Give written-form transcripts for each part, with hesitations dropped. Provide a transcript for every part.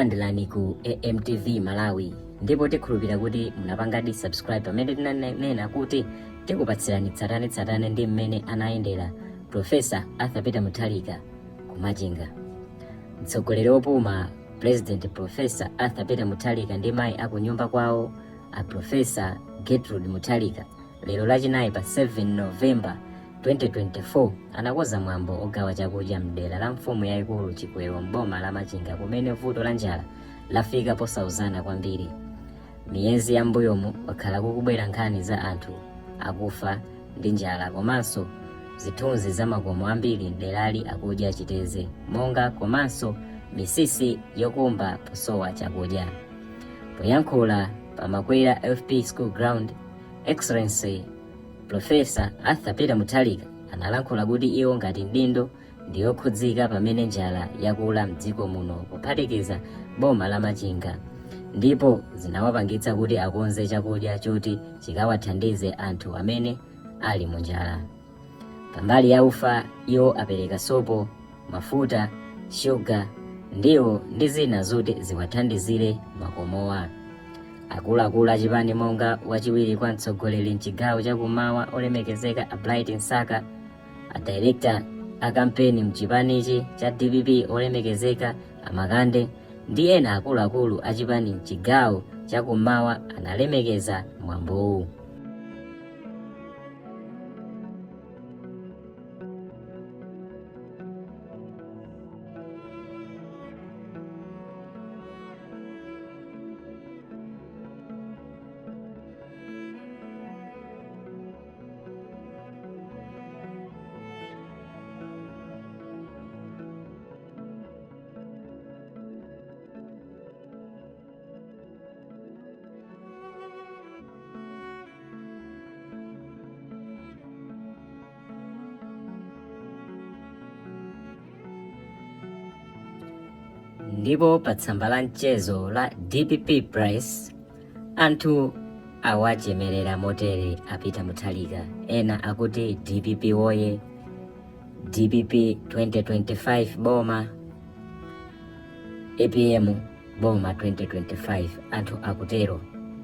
Takulandirani ku AMTV Malawi ndipo tikhulupirira kuti munapangadi subscribe pamene tinanena kuti tikupatsirani tsatanetsatane ndi mmene anayendera Professor Arthur Peter Mutharika ku Machinga. Mtsogoleri wopuma President Professor Arthur Peter Mutharika ndi mayi akunyumba kwawo a Professor Gertrude Mutharika lero Lachinayi pa 7 November 2024 anakonza mwambo ogawa chakudya mdera la mfumu yayikulu Chikwewo m'boma la Machinga kumene vuto la njala lafika posauzana kwambiri. Miyezi ya m'mbuyomu kwakhala kukubwera nkhani za anthu akufa ndi njala komanso zithunzi za makomo ambiri mderali akudya chitedze monga komanso misisi yokumba posowa chakudya. Poyankhula pa Makwera FP School Ground, Excellency Professor Arthur Peter Mutharika analankhula kuti iwo ngati mdindo ndi okhudzika pamene njala yakula mdziko muno kuphatikiza boma la Machinga ndipo zinawapangitsa kuti akonze chakudya choti chikawathandize anthu amene ali mu njala. Pambali ya ufa, iwo apereka sopo, mafuta, shuga, ndiwo ndi zina zoti ziwathandizire makomowa. Akuluakulu achipani monga wachiwiri kwa mtsogoleri mchigawo chakummawa olemekezeka a Bright Msaka, a director a kampeni mchipanichi cha DPP olemekezeka a Makande ndi ena akuluakulu achipani mchigawo chakummawa analemekeza mwambowu. Ndipo pa tsamba la mchezo la DPP Press anthu awachemerera motere a Peter Mutharika. Ena akuti DPP woye, DPP 2025 boma, APM boma 2025, anthu akutero.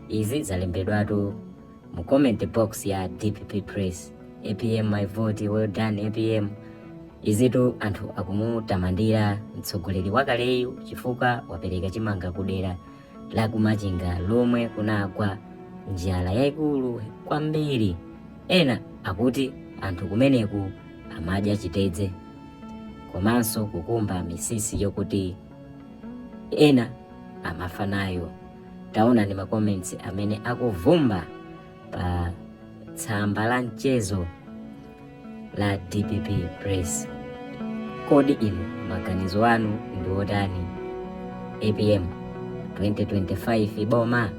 Izi zalembedwatu mu comment box ya DPP Press. APM my vote, well done APM. Izitu anthu akumutamandira mtsogoleri wakaleyu chifukwa wapereka chimanga kudera la kumachinga lomwe kunagwa njala yayikulu kwambiri. Ena akuti anthu kumeneku amadya chitedze komanso kukumba misisi yokuti ena amafa nayo. Taonani ma comments amene akuvumba pa tsamba la mchezo la DPP Press. Kodi inu maganizo anu ndi otani? APM 2025 boma,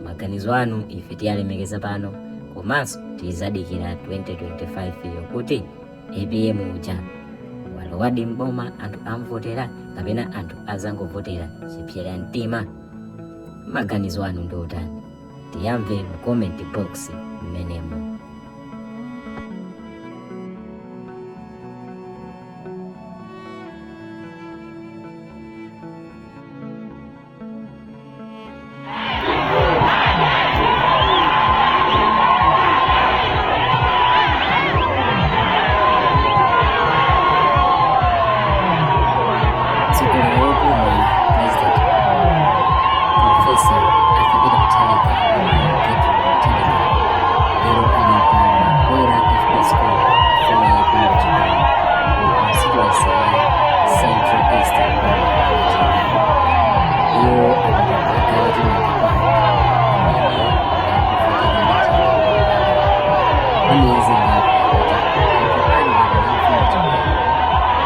maganizo anu ife tiyalemekeza pano, komanso tizadikira 2025 yo kuti APM uja walowadi mboma anthu amvotera kapena anthu azangovotera chipsera mtima. Maganizo anu ndi otani? Tiyamve mu comment box mmenemo. Mtsogoleri wopuma President Professor Arthur Peter Mutharika ndi mayi Gertrude Mutharika lero ali pa Makwera FP School, mfumu yaikulu Chikwewo, ku constituency ya Central East boma la Machinga. Iwo apita kukagawa chimanga kwa anthu amene akuvutika ndi njala m'bomali. Kwa miyezi ingapo yapita, anthu a m'dera la mfumu Chikwewo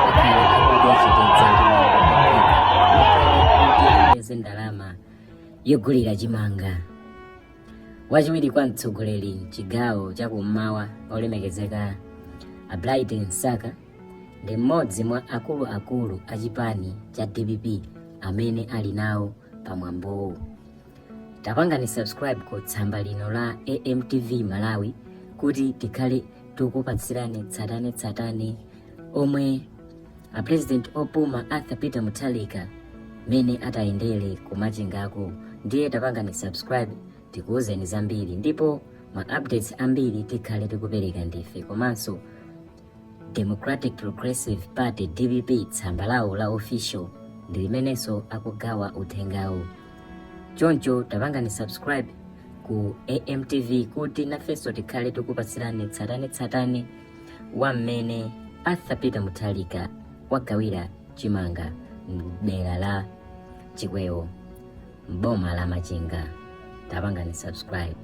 akhala akudya chitedze ndi mango ophika kulephera kuti apeze ndalama yogulira chimanga. Wachiwiri kwa mtsogoleri mchigawo cha kummawa olemekezeka a Bright Msaka ndi mmodzi mwa akuluakulu a chipani cha DPP amene ali nawo pa mwambowu. Tapangani subscribe ku tsamba lino la AMTV Malawi kuti tikhale tikupatsirani tsatanetsatane omwe a President opuma Arthur Peter Mutharika Mene atayendere kumachingako, ndiye tapangani subscribe tikuwuzeni zambiri ndipo ma updates ambiri tikhale tikupereka ndife. Komanso Democratic Progressive Party, DPP, tsamba lawo la official ndi limenenso akugawa uthengawu. Choncho tapangani subscribe ku AMTV kuti nafenso tikhale tikupatsirani tsatanetsatane wa mmene Arthur Peter Mutharika wagawira chimanga mdera la Chikwewo, mboma la Machinga. Tapangani subscribe.